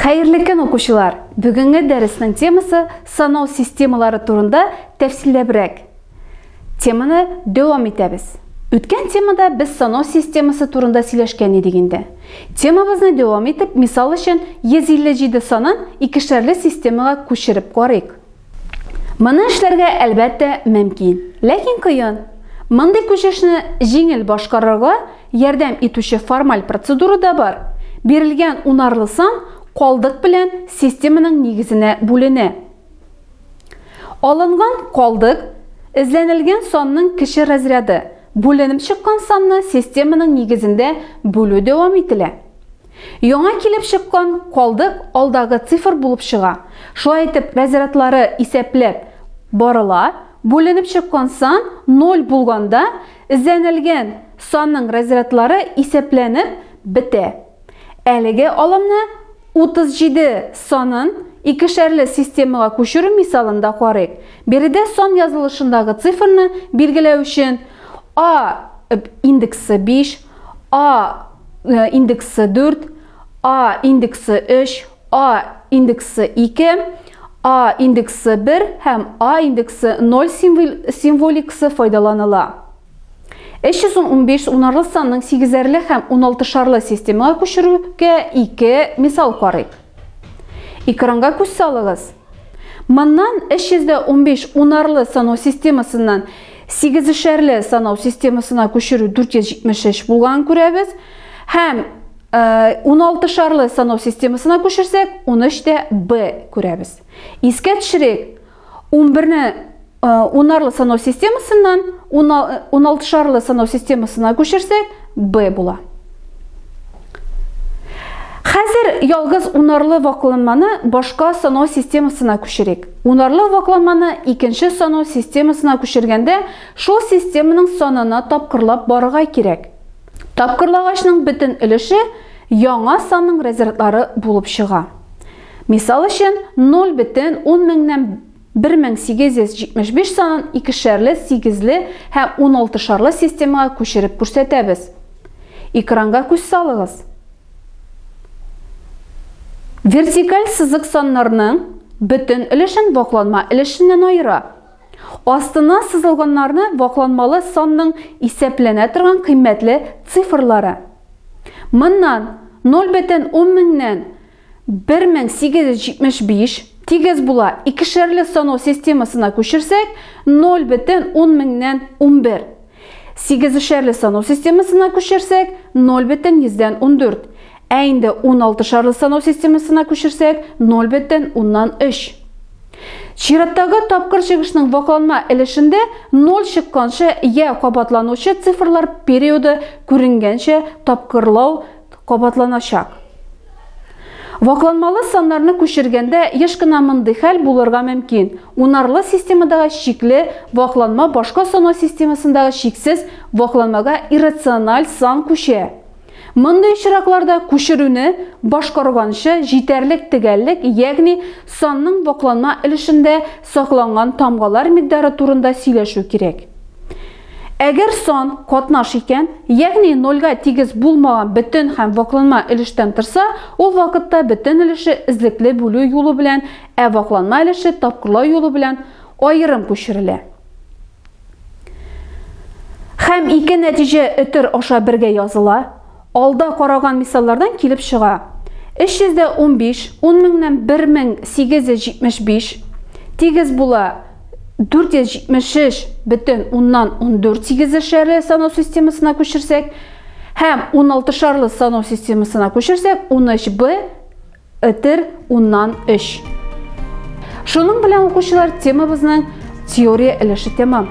Хәерле көн, укучылар! Бүгенге дәреснең темасы санау системалары турында тәфсилләбрәк. Теманы дәвам итәбез. Үткән темада без санау системасы турында сөйләшкән идек инде. Темабызны дәвам итеп, мисал өчен, 157 санын икешәрле системага күчереп карыйк. Моны эшләргә, әлбәттә, мөмкин, ләкин кыен. Мондый күчешне җиңел башкарырга ярдәм итүче формаль процедура да бар. Бирелгән унарлы сан калдык белән системаның нигезенә бүленә. Алынган калдык, эзләнелгән санның кече разряды. Бүленеп чыккан санны системаның нигезендә бүлү дәвам ителә. Яңа килеп чыккан калдык алдагы цифр булып чыга. Шулай итеп, разрядлары исәпләп барыла. Бүленеп чыккан сан 0 булганда, эзләнелгән санның разрядлары исәпләнеп бетә. Әлеге алымны 37 санын икешәрле системага күчерү мисалында карыйк. Биредә сан язылышындагы цифрны билгеләү өчен А индексы 5, А индексы 4, А индексы 3, А индексы 2, А индексы 1 һәм А индексы 0 символикасы файдаланыла. 315 унарлы санның сигезәрле һәм уналтышарлы системага күчерүгә ике мисал карыйк. Экранга күз салыгыз. Моннан 315 унарлы санау системасыннан сигезешәрле санау системасына күчерү 473 булганын күрәбез. Һәм уналтышарлы санау системасына күчерсәк, 13 тә Б күрәбез. Искә төшерик, 11-не унарлы санау системасыннан уналтышарлы санау системасына күчерсәк, Б була. Хәзер ялгыз унарлы вакланманы башка санау системасына күчерик. Унарлы вакланманы икенче санау системасына күчергәндә, шул системаның санына тапкырлап барырга кирәк. Тапкырлагачның бөтен өлеше яңа санның разрядлары булып чыга. Мисал өчен, ноль бөтен ун меңнән бер мең сигез йөз җитмеш биш санын икешәрле, сигезле һәм уналтышарлы системага күчереп күрсәтәбез. Экранга күз салыгыз. Вертикаль сызык саннарның бөтен өлешен вакланма өлешеннән аера. Астына сызылганнарны вакланмалы санның исәпләнә торган кыйммәтле цифрлары. Моннан ноль бөтен ун меңнән бер мең сигез йөз җитмеш биш тигез була. Икешәрле санау системасына күчерсәк, ноль бөтен ун меңнән унбер. Сигезешәрле санау системасына күчерсәк, ноль бөтен йөздән ундүрт. Ә инде уналтышарлы санау системасына күчерсәк, ноль бөтен уннан өч. Чираттагы тапкыр чыгышның вакланма өлешендә ноль чыкканчы я кабатланучы цифрлар периоды күренгәнчә тапкырлау кабатланачак. Вакланмалы саннарны күчергәндә еш кына мондый хәл булырга мөмкин. Унарлы системадагы чикле вакланма башка санау системасындагы чиксез вакланмага иррациональ сан күчә. Мондый очракларда күчерүне башкарганчы җитәрлек төгәллек, ягъни санның вакланма өлешендә сакланган тамгалар микъдары турында сөйләшү кирәк. Әгәр сан катнаш икән, ягъни нольгә тигез булмаган бөтен һәм вакланма өлештән торса, ул вакытта бөтен өлеше эзлекле бүлү юлы белән, ә вакланма өлеше тапкырлау юлы белән аерым күчерелә. Һәм ике нәтиҗә өтер аша бергә языла. Алда караган мисаллардан килеп чыга. Өч йөз дә унбиш, ун меңнән бер мең сигез йөз җитмеш биш, тигез була дүрт йөз җитмеш өч бөтен уннан ундүрт сигезешәрле санау системасына күчерсәк, һәм уналтышарлы санау системасына күчерсәк, унөч Б өтер уннан өч. Шуның белән, укучылар, темабызның теория өлеше тәмам.